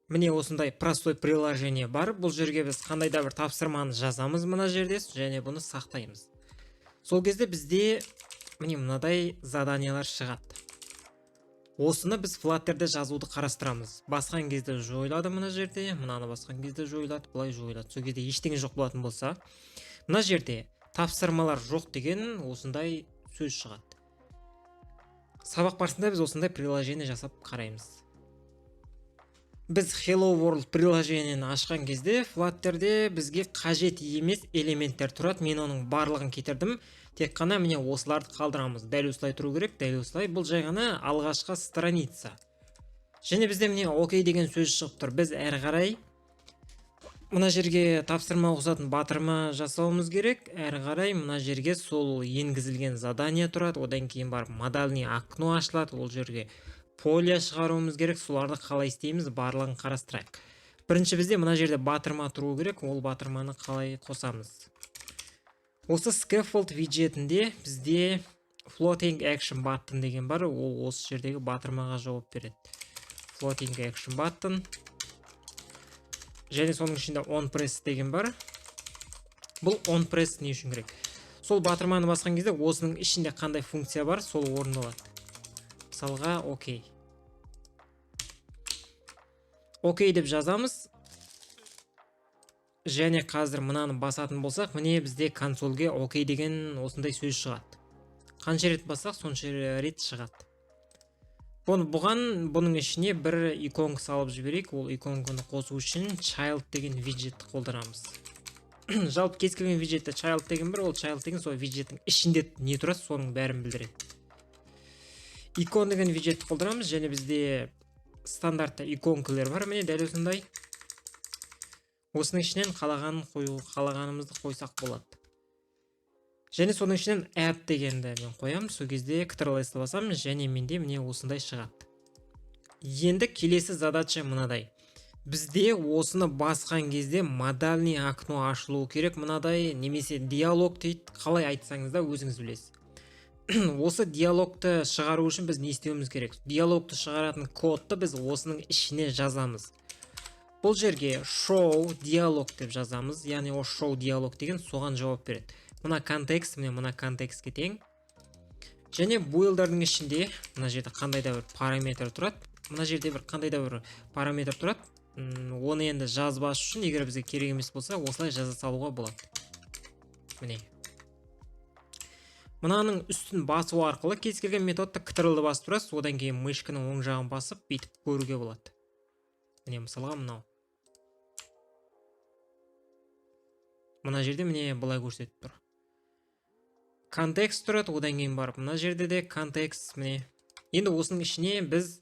Міне, осындай простой приложение бар. Бұл жерге біз қандай да бір тапсырманы жазамыз мына жерде және бұны сақтаймыз. Сол кезде бізде міне мынадай заданиялар шығады. Осыны біз Flutter'де жазуды қарастырамыз. Басқан кезде жойылады мына жерде, мынаны басқан кезде жойылады, былай жойылады. Сол кезде ештеңе жоқ болатын болса, мына жерде тапсырмалар жоқ деген осындай сөз шығады. Сабақ барысында біз осындай приложение жасап қараймыз. Біз Hello World приложениені ашқан кезде Flutter'де бізге қажет емес элементтер тұрады. Мен оның барлығын кетірдім. Тек қана міне осыларды қалдырамыз. Дәл осылай тұру керек, дәл осылай. Бұл жай ғана алғашқы страница. Және бізде міне окей деген сөз шығып тұр. Біз әрі қарай мына жерге тапсырма қосатын батырма жасауымыз керек. Әрі қарай мына жерге сол енгізілген задание тұрады. Одан кейін барып модальный окно ашылады. Ол жерге поле шығаруымыз керек. Соларды қалай істейміз, барлығын қарастырайық. Бірінші бізде мына жерде батырма тұру керек. Ол батырманы қалай қосамыз? Осы scaffold виджетінде бізде floating action button деген бар. Ол осы жердегі батырмаға жауап береді. Floating action button және соның ішінде on press деген бар. Бұл on press не үшін керек? Сол батырманы басқан кезде осының ішінде қандай функция бар, сол орындалады. Мысалға, окей. Окей деп жазамыз. Және қазір мынаны басатын болсақ, міне, бізде консольге окей деген осындай сөз шығады. Қанша рет бассақ, сонша рет шығады. Бұны, бұған, бұның ішіне бір иконка салып жіберейік. Ол иконканы қосу үшін child деген виджетті қолданамыз. Жалпы кез келген виджетте child деген бір, ол child деген сол виджеттің ішінде не тұрады, соның бәрін білдіреді. Icon деген виджетті қолданамыз және бізде стандартты иконкалар бар, міне, дәл осындай. Осының ішінен қалағанын қою, қалағанымызды қойсақ болады. Және соның ішінен app дегенді мен қоямын. Сол кезде Ctrl S басамын және менде міне осындай шығады. Енді келесі задача мынадай: бізде осыны басқан кезде модальный окно ашылуы керек мынадай, немесе диалог дейді, қалай айтсаңыз да, өзіңіз білесіз. Осы диалогты шығару үшін біз не істеуіміз керек? Диалогты шығаратын кодты біз осының ішіне жазамыз. Бұл жерге show диалог деп жазамыз, яғни ол show диалог деген соған жауап береді. Мына контекст, міне, мына контекстке тең. Және builder-дің ішінде мына жерде қандай да бір параметр тұрады, мына жерде бір қандай да бір параметр тұрады. Оны енді жазбас үшін, егер бізге керек емес болса, осылай жаза салуға болады. Міне, мынаның үстін басу арқылы кез келген методты Ctrl басып тұрасыз, одан кейін мышканың оң жағын басып, бүйтіп көруге болады. Міне, мысалға, мынау мына жерде, міне, былай көрсетіп тұр. Контекст тұрады, одан кейін барып мына жерде де контекст. Міне, енді осының ішіне біз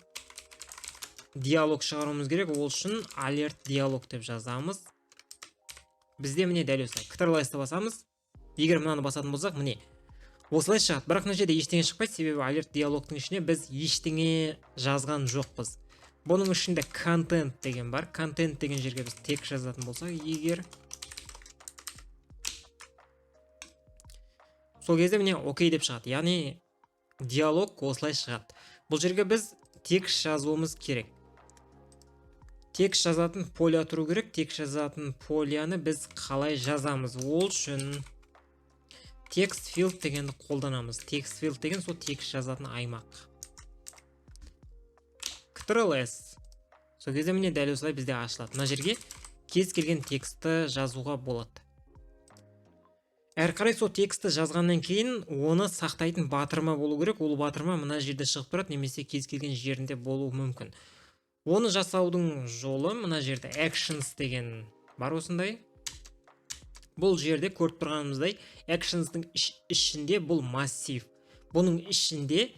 диалог шығаруымыз керек. Ол үшін alert диалог деп жазамыз. Бізде, міне, дәл осылай Ctrl S басамыз. Егер мынаны басатын болсақ, міне, осылай шығады. Бірақ мына жерде ештеңе шықпайды, себебі alert диалогтың ішіне біз ештеңе жазған жоқпыз. Бұның ішінде контент деген бар. Контент деген жерге біз текст жазатын болсақ егер, сол кезде, міне, окей деп шығады, яғни диалог осылай шығады. Бұл жерге біз текст жазуымыз керек. Текст жазатын поля тұру керек. Текст жазатын поляны біз қалай жазамыз? Ол үшін text field дегенді қолданамыз. Text field деген сол текст жазатын аймақ. Ctrl S. Сол кезде, міне, дәл осылай бізде ашылады. Мына жерге кез келген текстті жазуға болады. Әрі қарай сол текстті жазғаннан кейін оны сақтайтын батырма болу керек. Ол батырма мына жерде шығып тұрады немесе кез келген жерінде болуы мүмкін. Оны жасаудың жолы: мына жерде actions деген бар осындай. Бұл жерде көріп тұрғанымыздай, actions'тың ішінде бұл массив. Бұның ішінде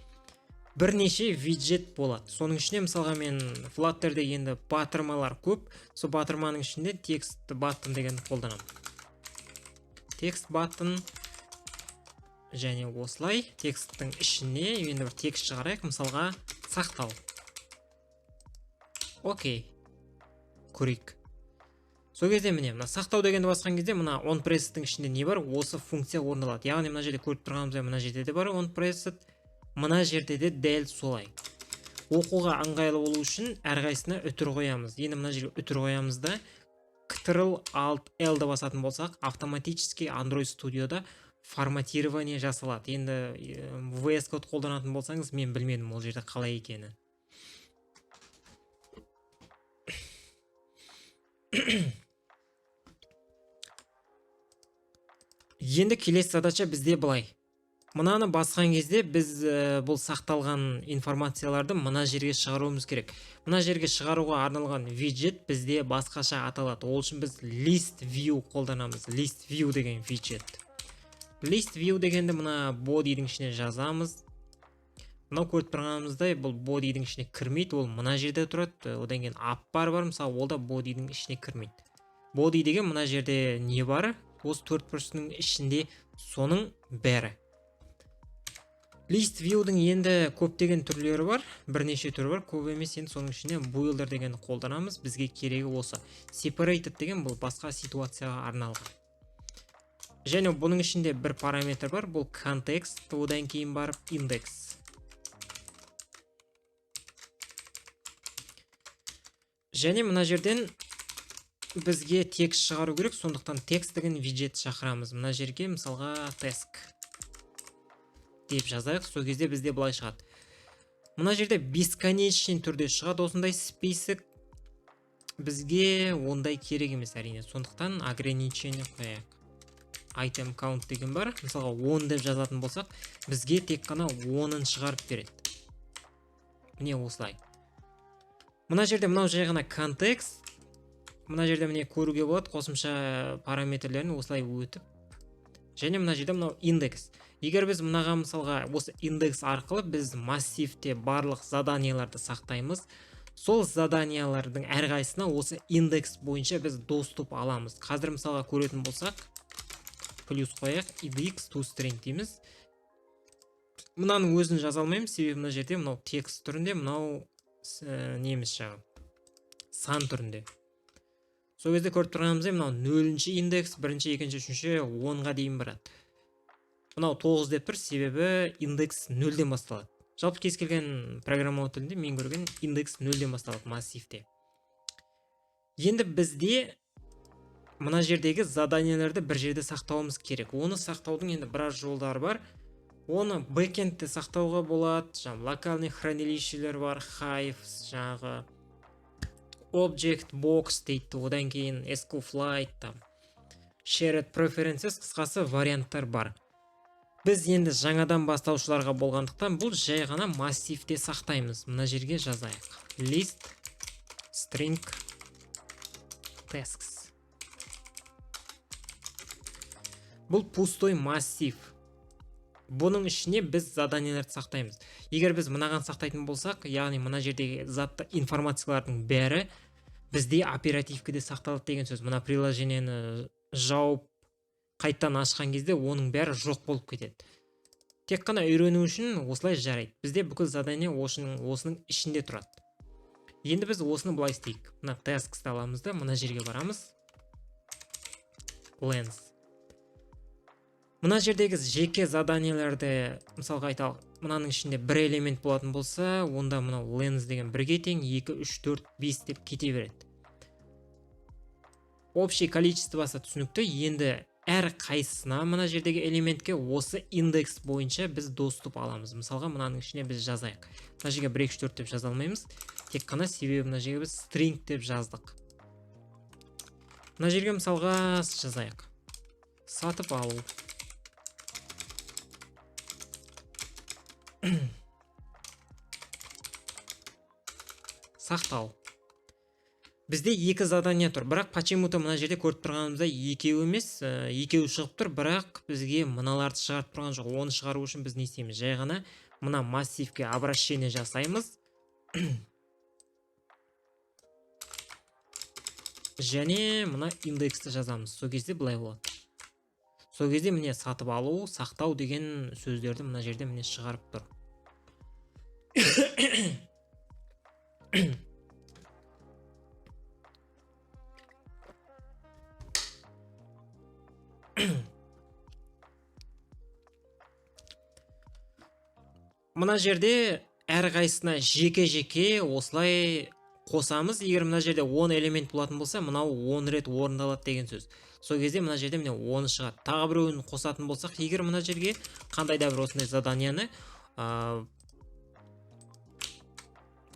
бірнеше виджет болады. Соның ішінде, мысалға, мен Flutter'де енді батырмалар көп, сол батырманың ішінде text button дегенді қолданамын. Text button және осылай тексттің ішіне енді бір текст шығарайық, мысалға, сақтау. Окей, көрейік. Сол кезде, міне, мына сақтау дегенді басқан кезде мына on press-тің ішінде не бар, осы функция орындалады. Яғни мына жерде көріп тұрғанымыздай, мына жерде де бар on pressed, мына жерде де дәл солай. Оқуға ыңғайлы болу үшін әрқайсысына үтір қоямыз. Енді мына жерге үтір қоямыз да, Ctrl Alt L-ді басатын болсақ, автоматически Android Studio'да форматирование жасалады. Енді VS Code қолданатын болсаңыз, мен білмедім ол жерде қалай екені. Енді келесі задача бізде былай. Мынаны басқан кезде біз бұл сақталған информацияларды мына жерге шығаруымыз керек. Мына жерге шығаруға арналған виджет бізде басқаша аталады. Ол үшін біз list view қолданамыз. List view деген виджет. List view дегенді мына body'дің ішіне жазамыз. Мынау көріп тұрғанымыздай бұл body'дің ішіне кірмейді, ол мына жерде тұрады. Одан кейін app бар, мысалы, ол да body'дің ішіне кірмейді. Body деген мына жерде не бар? Осы төрт бұрыштың ішінде соның бәрі. List view'дің енді көптеген түрлері бар, бірнеше түрі бар, көп емес, енді соның ішіне builder дегенді қолданамыз. Бізге керегі осы. Separated деген бұл басқа ситуацияға арналған. Және бұның ішінде бір параметр бар, бұл контекст, одан кейін барып индекс. Және мына жерден бізге текст шығару керек, сондықтан текст деген виджет шақырамыз. Мына жерге мысалға task деп жазайық, сол кезде бізде былай шығады. Мына жерде бесконечный түрде шығады осындай список. Бізге ондай керек емес әрине, сондықтан ограничение қояйық. Item count деген бар, мысалға 10 деп жазатын болсақ, бізге тек қана 10-ын шығарып береді. Міне осылай. Мына жерде мынау жай ғана контекст. Мына жерде міне көруге болады қосымша параметрлерін осылай өтіп. Және мына жерде мынау индекс. Егер біз мынаға мысалға осы индекс арқылы біз массивте барлық заданияларды сақтаймыз, сол заданиялардың әрқайсысына осы индекс бойынша біз доступ аламыз. Қазір мысалға көретін болсақ, плюс қояйық, idx toString дейміз. Мынаның өзін жаза алмаймыз, себебі мына жерде мынау текст түрінде, мынау неміз жағы сан түрінде. Сол кезде көріп тұрғанымыздай мынау нөлінші индекс, бірінші, екінші, үшінші, онға дейін барады. Мынау 9 деп тұр, себебі индекс нөлден басталады. Жалпы кез келген программалау тілінде мен көрген индекс нөлден басталады массивте. Енді бізде мына жердегі заданияларды бір жерде сақтауымыз керек. Оны сақтаудың енді біраз жолдары бар. Оны бэкэндте сақтауға болады, жаңағы локальный хранилищелер бар, Hive, жаңағы Object Box дейді, одан кейін SQLite, Shared Preferences, қысқасы варианттар бар. Біз енді жаңадан бастаушыларға болғандықтан бұл жай ғана массивте сақтаймыз. Мына жерге жазайық. List string tasks. Бұл пустой массив. Бұның ішіне біз заданияларды сақтаймыз. Егер біз мынаған сақтайтын болсақ, яғни мына жердегі затты информациялардың бәрі бізде оперативкеде сақталады деген сөз. Мына приложениені жауып қайтадан ашқан кезде оның бәрі жоқ болып кетеді. Тек қана үйрену үшін осылай жарайды. Бізде бүкіл задание осының ішінде тұрады. Енді біз осыны былай істейік. Мына tasks-ты аламыз да, мына жерге барамыз. Lens. Мына жердегі жеке заданиелерді, мысалға айталық, мынаның ішінде бір элемент болатын болса, онда мынау lens деген бірге тең 2, 3, 4, 5 деп кете береді. Общий количествосы түсінікті. Енді әр қайсысына мына жердегі элементке осы индекс бойынша біз доступ аламыз. Мысалға мынаның ішіне біз жазайық. Мына жерге 1, 2, 3, 4 деп жаза алмаймыз. Тек қана себебі мына жерге біз string деп жаздық. Мына жерге мысалға жазайық. Сатып алу. Сақтау. Бізде екі задание тұр, бірақ почему-то мына жерде көріп тұрғанымыздай екеуі емес, екеуі шығып тұр, бірақ бізге мыналарды шығарып тұрған жоқ. Оны шығару үшін біз не істейміз? Жай ғана мына массивке обращение жасаймыз. Және мына индексті жазамыз. Сол кезде былай болады. Сол кезде міне сатып алу, сақтау деген сөздерді мына жерде міне шығарып тұр. Мына жерде Әрқайсысына жеке-жеке осылай қосамыз. Егер мына жерде 10 элемент болатын болса, мынау 10 рет орындалады деген сөз. Сол кезде мына жерде міне 10 шығады. Тағы біреуін қосатын болсақ, егер мына жерге қандай да бір осындай заданияны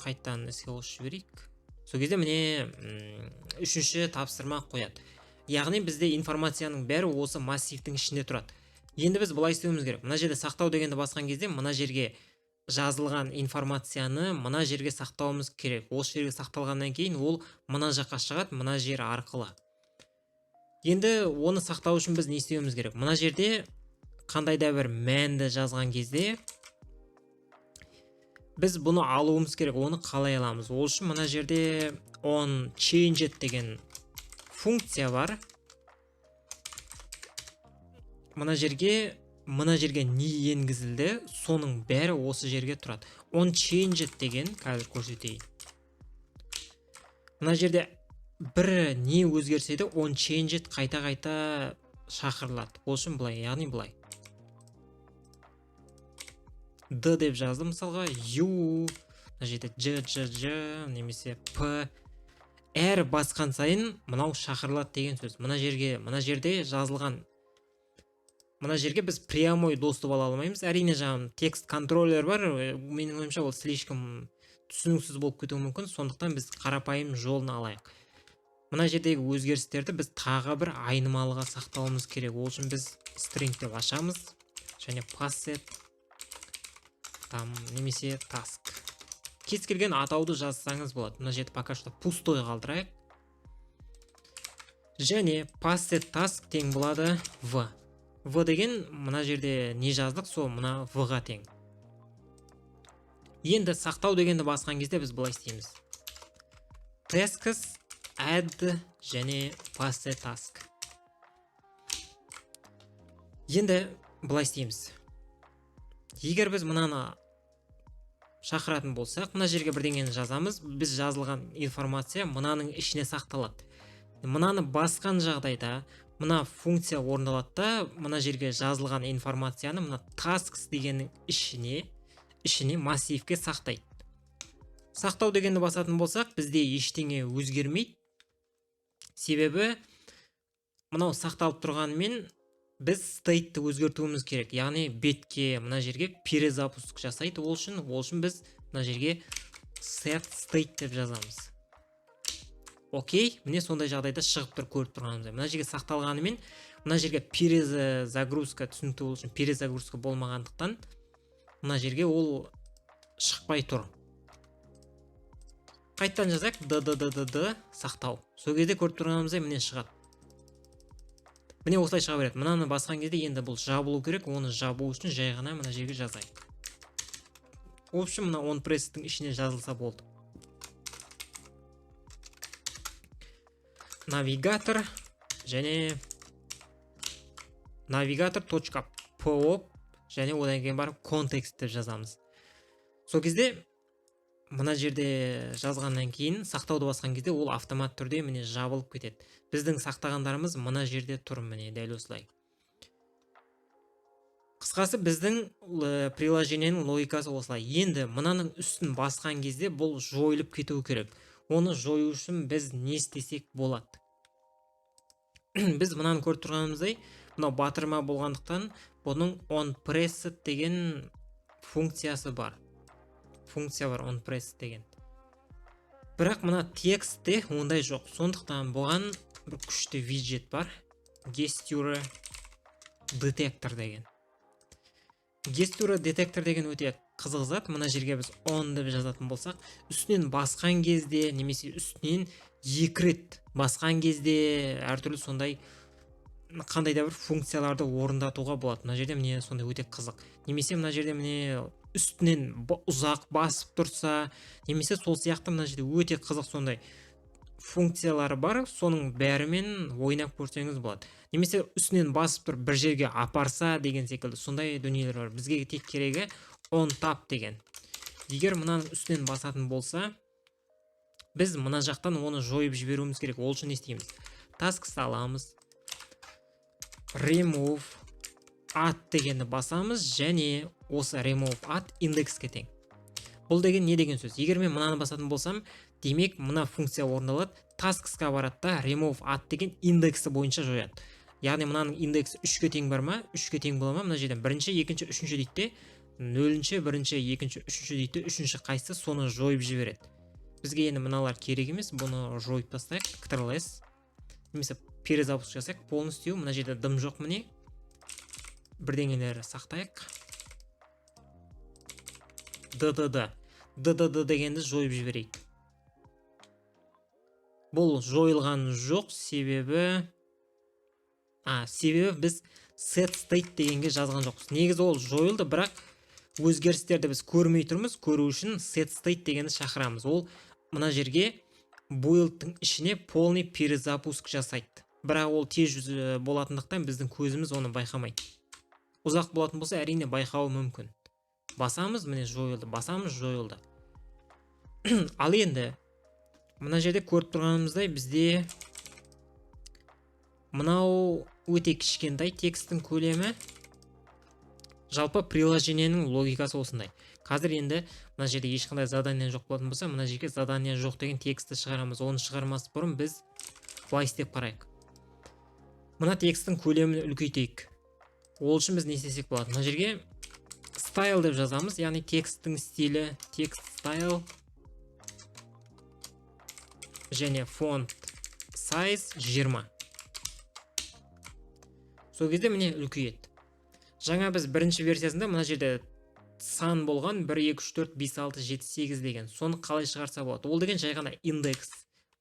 қайтадан іске қосып жіберейік. Сол кезде міне үшінші тапсырма қояды. Яғни бізде информацияның бәрі осы массивтің ішінде тұрады. Енді біз былай істеуіміз керек. Мына жерде сақтау дегенді басқан кезде мына жерге жазылған информацияны мына жерге сақтауымыз керек. Осы жерге сақталғаннан кейін ол мына жаққа шығады, мына жер арқылы. Енді оны сақтау үшін біз не істеуіміз керек? Мына жерде қандай да бір мәнді жазған кезде біз бұны алуымыз керек. Оны қалай аламыз? Ол үшін мына жерде on changed деген функция бар. Мына жерге не енгізілді, соның бәрі осы жерге тұрады. On changed деген қазір көрсетейін. Мына жерде бір не өзгерсе де on changed қайта-қайта шақырылады. Ол үшін былай, яғни былай. Д деп жаздым мысалға, U, мына жерде Ж, Ж, Ж немесе П. Әр басқан сайын мынау шақырылады деген сөз. Мына жерге, мына жерде жазылған, мына жерге біз прямой доступ ала алмаймыз. Әрине, жаңағы текст контроллер бар, менің ойымша ол слишком түсініксіз болып кетуі мүмкін. Сондықтан біз қарапайым жолын алайық. Мына жердегі өзгерістерді біз тағы бір айнымалыға сақтауымыз керек. Ол үшін біз string деп ашамыз және passed там немесе task. Кез келген атауды жазсаңыз болады. Мына жерде пока что пустой қалдырайық. Және passed task тең болады в. В деген мына жерде не жаздық, сол мына в-ға тең. Енді сақтау дегенді басқан кезде біз былай істейміз. Tasks add және passed task. Енді былай істейміз. Егер біз мынаны шақыратын болсақ, мына жерге бірдеңені жазамыз. Біз жазылған информация мынаның ішіне сақталады. Мынаны басқан жағдайда мына функция орындалады да, мына жерге жазылған информацияны мына tasks дегеннің ішіне массивке сақтайды. Сақтау дегенді басатын болсақ, бізде ештеңе өзгермейді. Себебі мынау сақталып тұрғанымен біз стейтті өзгертуіміз керек. Яғни бетке, мына жерге перезапуск жасайды. Ол үшін біз мына жерге set state деп жазамыз. Окей, міне сондай жағдайда шығып тұр, көріп тұрғанымыздай. Мына жерге сақталғанымен мына жерге перезагрузка, түсінікті болу үшін, перезагрузка болмағандықтан мына жерге ол шықпай тұр. Қайтадан жазайық д д д д д сақтау. Сол кезде көріп тұрғанымыздай міне шығады. Міне осылай шыға береді. Мынаны басқан кезде енді бұл жабылу керек. Оны жабу үшін жай ғана мына жерге жазайық. В общем, мына on press-тің ішіне жазылса болды. Навигатор және навигатор точка pop және одан кейін барып контекст деп жазамыз. Сол кезде мына жерде жазғаннан кейін сақтауды басқан кезде ол автомат түрде міне жабылып кетеді. Біздің сақтағандарымыз мына жерде тұр, міне дәл осылай. Қысқасы, біздің приложениенің логикасы осылай. Енді мынаның үстін басқан кезде бұл жойылып кетуі керек. Оны жою үшін біз не істесек болады? Біз мынаны көріп тұрғанымыздай, мынау батырма болғандықтан бұның on pressed деген функциясы бар. Функция бар on pressed деген. Бірақ мына текстте ондай жоқ. Сондықтан бұған бір күшті виджет бар. Gesture detector деген. Gesture detector деген өте қызық зат. Мына жерге біз on деп жазатын болсақ, үстінен басқан кезде немесе үстінен екі рет басқан кезде әртүрлі сондай қандай да бір функцияларды орындатуға болады. Мына жерде міне сондай өте қызық. Немесе мына жерде міне үстінен ұзақ басып тұрса, немесе сол сияқты мына жерде өте қызық сондай функциялары бар. Соның бәрімен ойнап көрсеңіз болады. Немесе үстінен басып тұрып бір жерге апарса деген секілді сондай дүниелер бар. Бізге тек керегі on tap деген. Егер мынаның үстінен басатын болса, біз мына жақтан оны жойып жіберуіміз керек. Ол үшін не істейміз? Tasks аламыз, remove at дегенді басамыз және осы remove at индекске тең. Бұл деген не деген сөз? Егер мен мынаны басатын болсам, демек мына функция орындалады, tasks-қа барады да remove at деген индексі бойынша жояды. Яғни мынаның индексі 3-ке тең бар ма? 3-ке тең бола ма? Мына жерден бірінші, екінші, үшінші дейді де, нөлінші, бірінші, екінші, үшінші дейді де, үшінші қайсысы соны жойып жібереді. Бізге енді мыналар керек емес, бұны жойып тастайық, Ctrl S. Немесе перезапуск жасайық полностью. Мына жерде дым жоқ міне. Бірдеңелер сақтайық. DDD. DDD дегенді жойып жіберейік. Бұл жойылған жоқ, себебі себебі біз set state дегенге жазған жоқпыз. Негізі ол жойылды, бірақ өзгерістерді біз көрмей тұрмыз. Көру үшін set state дегенді шақырамыз. Ол мына жерге build-тың ішіне полный перезапуск жасайды. Бірақ ол тез болатындықтан біздің көзіміз оны байқамайды. Ұзақ болатын болса, әрине байқауы мүмкін. Басамыз, міне жойылды, басамыз, жойылды. Ал енді мына жерде көріп тұрғанымыздай бізде мынау өте кішкентай тексттің көлемі. Жалпы приложениенің логикасы осындай. Қазір енді мына жерде ешқандай задание жоқ болатын болса, мына жерге задание жоқ деген текстті шығарамыз. Оны шығармас бұрын біз былай істеп қарайық. Мына тексттің көлемін үлкейтейік. Ол үшін біз не істесек болады? Мына жерге style деп жазамыз, яғни тексттің стилі, текст style және font size 20. Сол кезде міне үлкейеді. Жаңа біз бірінші версиясында мына жерде сан болған 1, 2, 3, 4, 5, 6, 7, 8 деген. Соны қалай шығарса болады? Ол деген жай ғана индекс.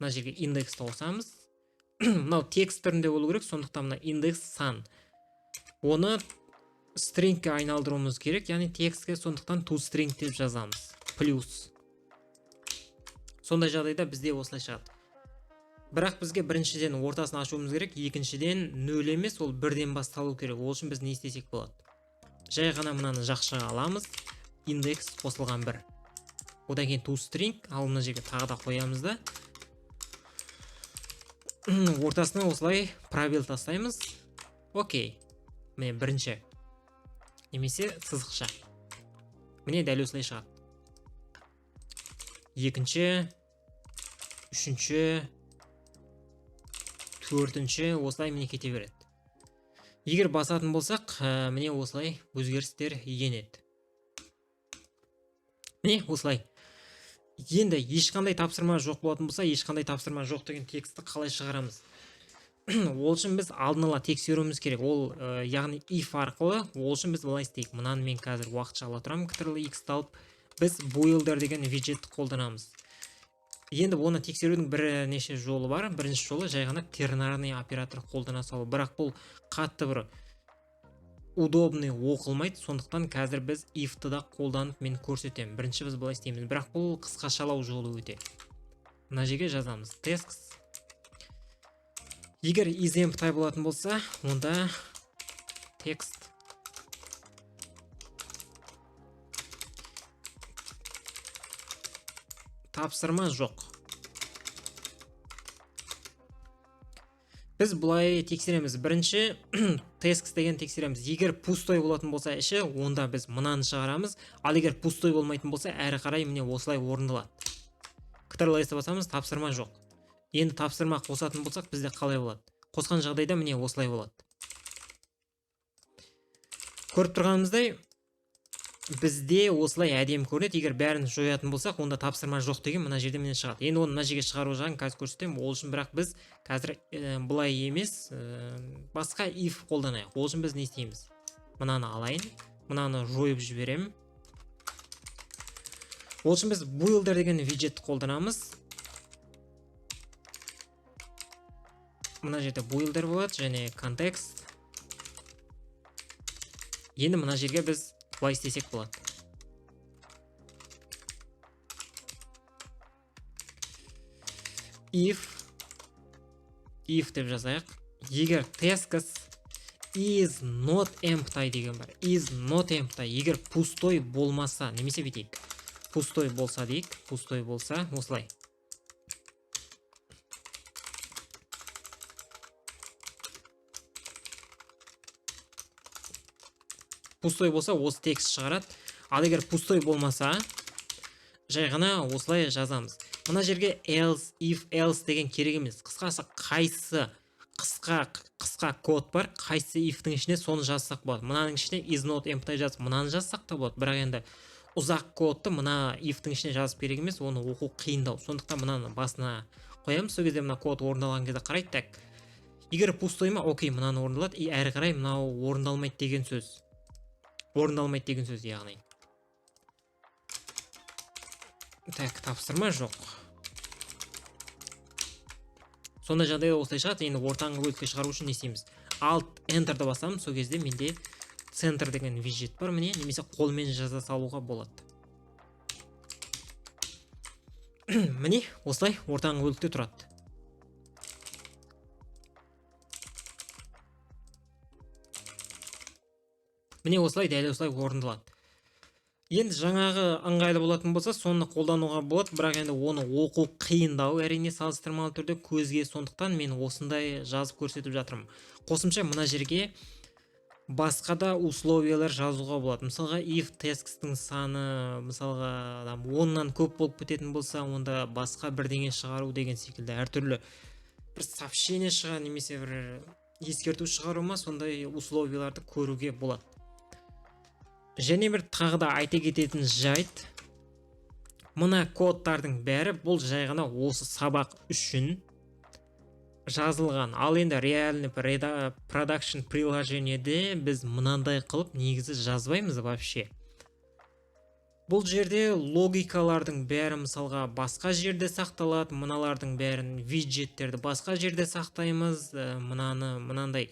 Мына жерге индексті қосамыз. Мынау текст түрінде болу керек, сондықтан мына индекс сан. Оны стрингке айналдыруымыз керек, яғни текстке, сондықтан toString деп жазамыз. Плюс. Сондай жағдайда бізде осылай шығады. Бірақ бізге біріншіден ортасын ашуымыз керек, екіншіден 0 емес, ол бірден басталу керек. Ол үшін біз не істесек болады? Жай ғана мынаны жақшаға аламыз, индекс қосылған 1. Одан кейін toString, ал мына жерге тағы да қоямыз да. Ортасына осылай пробел тастаймыз. Окей. Міне бірінші. Немесе сызықша. Міне дәл осылай шығады. Екінші, үшінші, төртінші, осылай міне кете береді. Егер басатын болсақ, міне осылай өзгерістер енеді. Міне осылай. Енді ешқандай тапсырма жоқ болатын болса, ешқандай тапсырма жоқ деген текстті қалай шығарамыз? Ол үшін біз алдын ала тексеруіміз керек. Ол, яғни if арқылы. Ол үшін біз былай істейік. Мынаны мен қазір уақытша ала тұрамын, Ctrl X-ті алып, біз builder деген виджетті қолданамыз. Енді оны тексерудің бірнеше жолы бар. Бірінші жолы жай ғана тернарный оператор қолдана салу. Бірақ бұл қатты бір удобный оқылмайды, сондықтан қазір біз if-ті да қолданып мен көрсетемін. Бірінші біз былай істейміз, бірақ бұл қысқашалау жолы өте. Мына жерге жазамыз tasks. Егер isEmpty болатын болса, онда текст тапсырма жоқ. Біз былай тексереміз. Бірінші tasks деген тексереміз. Егер пустой болатын болса іші, онда біз мынаны шығарамыз. Ал егер пустой болмайтын болса, әрі қарай міне осылай орындалады. Ctrl S басамыз, тапсырма жоқ. Енді тапсырма қосатын болсақ, бізде қалай болады? Қосқан жағдайда міне осылай болады. Көріп тұрғанымыздай, бізде осылай әдемі көрінеді. Егер бәрін жоятын болсақ, онда тапсырма жоқ деген мына жерде міне шығады. Енді оны мына жерге шығару жағын қазір көрсетемін. Ол үшін бірақ біз қазір былай емес, басқа if қолданайық. Ол үшін біз не істейміз? Мынаны алайын, мынаны жойып жіберемін. Ол үшін біз builder деген виджетті қолданамыз. Мына жерде builder болады және контекст. Енді мына жерге біз былай істесек болады. If деп жазайық. Егер tasks is not empty деген бар. Is not empty. Егер пустой болмаса, немесе бүйтейік. Пустой болса дейік. Пустой болса, осылай. Пустой болса, осы текст шығарады. Ал егер пустой болмаса, Жай ғана осылай жазамыз. Мына жерге else, if else деген керек емес. Қысқасы қайсы қысқа код бар, қайсы if-тің ішіне соны жазсақ болады. Мынаның ішіне is not empty жазып, мынаны жазсақ та болады. Бірақ енді ұзақ кодты мына if-тің ішіне жазып керек емес, оны оқу қиындау. Сондықтан мынаны басына қоямыз. Сол кезде мына код орындалған кезде қарайды, так, егер пустой ма, окей, мынаны орындалады, и әрі қарай мынау орындалмайды деген сөз. Орындалмайды деген сөз, яғни. Так, тапсырма жоқ. Сондай жағдайда осылай шығады. Енді ортаңғы бөлікке шығару үшін не істейміз? Alt Enter'ді басамын, сол кезде менде центр деген виджет бар, міне, немесе қолмен жаза салуға болады. Міне, осылай ортаңғы бөлікте тұрады. Міне, осылай, дәл осылай орындалады. Енді жаңағы ыңғайлы болатын болса, соны қолдануға болады, бірақ енді оны оқу қиындау әрине салыстырмалы түрде көзге, сондықтан мен осындай жазып көрсетіп жатырмын. Қосымша мына жерге басқа да условиялар жазуға болады. Мысалға, if tasks-тің саны, мысалға, там, 10-нан көп болып кететін болса, онда басқа бірдеңе шығару деген секілді әртүрлі бір сообщение шыға, немесе бір ескерту шығару ма, сондай условияларды көруге болады. Және бір тағы да айта кететін жайт, мына кодтардың бәрі бұл жай ғана осы сабақ үшін жазылған. Ал енді реальный продакшн приложениеде біз мынандай қылып негізі жазбаймыз вообще. Бұл жерде логикалардың бәрі мысалға басқа жерде сақталады, мыналардың бәрін виджеттерді басқа жерде сақтаймыз, мынаны мынандай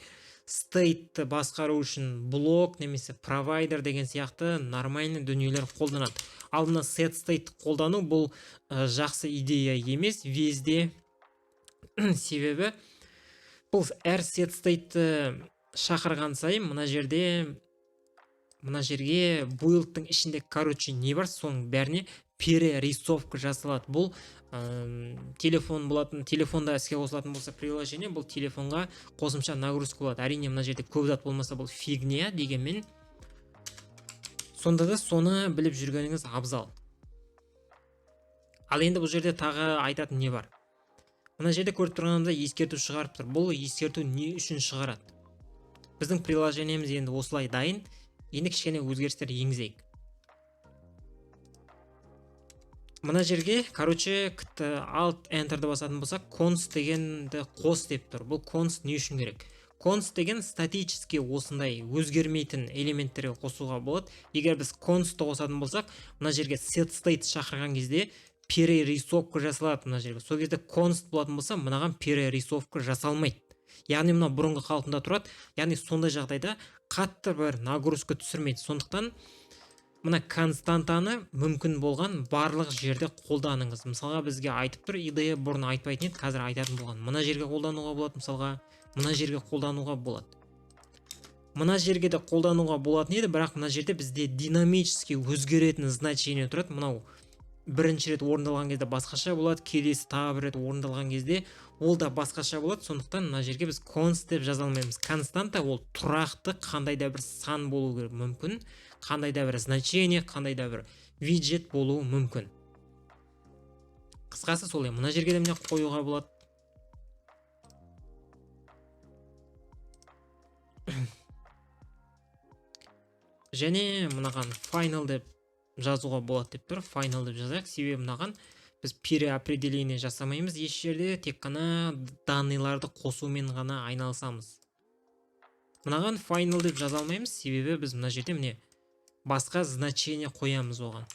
стейтті басқару үшін блок немесе провайдер деген сияқты нормальный дүниелер қолданады. Ал мына set state қолдану бұл жақсы идея емес везде. Себебі бұл әр set state-ті шақырған сайын мына жерге build-тың ішінде, не бар, соның бәріне перерисовка жасалады. Бұл телефон болатын, телефонда іске қосылатын болса приложение, бұл телефонға қосымша нагрузка болады. Әрине, мына жерде көп зат болмаса бұл фигня, дегенмен сонда да соны біліп жүргеніңіз абзал. Ал енді бұл жерде тағы айтатын не бар? Мына жерде көріп тұрғанымыздай ескерту шығарып тұр. Бұл ескерту не үшін шығарады? Біздің приложениеміз енді осылай дайын. Енді кішкене өзгерістер енгізейік. Мына жерге, Alt Enter'ді басатын болсақ, const дегенді қос деп тұр. Бұл const не үшін керек? Const деген статически осындай өзгермейтін элементтерге қосуға болады. Егер біз const'ты қосатын болсақ, мына жерге set state шақырған кезде перерисовка жасалады мына жерге. Сол кезде const болатын болса, мынаған перерисовка жасалмайды. Яғни мына бұрынғы қалпында тұрады. Яғни сондай жағдайда қатты бір нагрузка түсірмейді. Сондықтан мына константаны мүмкін болған барлық жерде қолданыңыз. Мысалға, бізге айтып тұр, идея бұрын айтпайтын еді, қазір айтатын болған. Мына жерге қолдануға болады, мысалға, мына жерге қолдануға болады. Мына жерге де қолдануға болатын еді, бірақ мына жерде бізде динамически өзгеретін значение тұрады. Мынау бірінші рет орындалған кезде басқаша болады, келесі тағы бір рет орындалған кезде ол да басқаша болады. Сондықтан мына жерге біз const деп жаза алмаймыз. Константа ол тұрақты қандай да бір сан болу керек мүмкін, қандай да бір значение, қандай да бір виджет болуы мүмкін. Қысқасы солай. Мына жерге де міне қоюға болады. Және мынаған final деп жазуға болады деп тұр. Final деп жазайық, себебі мынаған біз переопределение жасамаймыз еш жерде, тек қана данныйларды қосумен ғана айналысамыз. Мынаған final деп жаза алмаймыз, себебі біз мына жерде міне басқа значение қоямыз оған.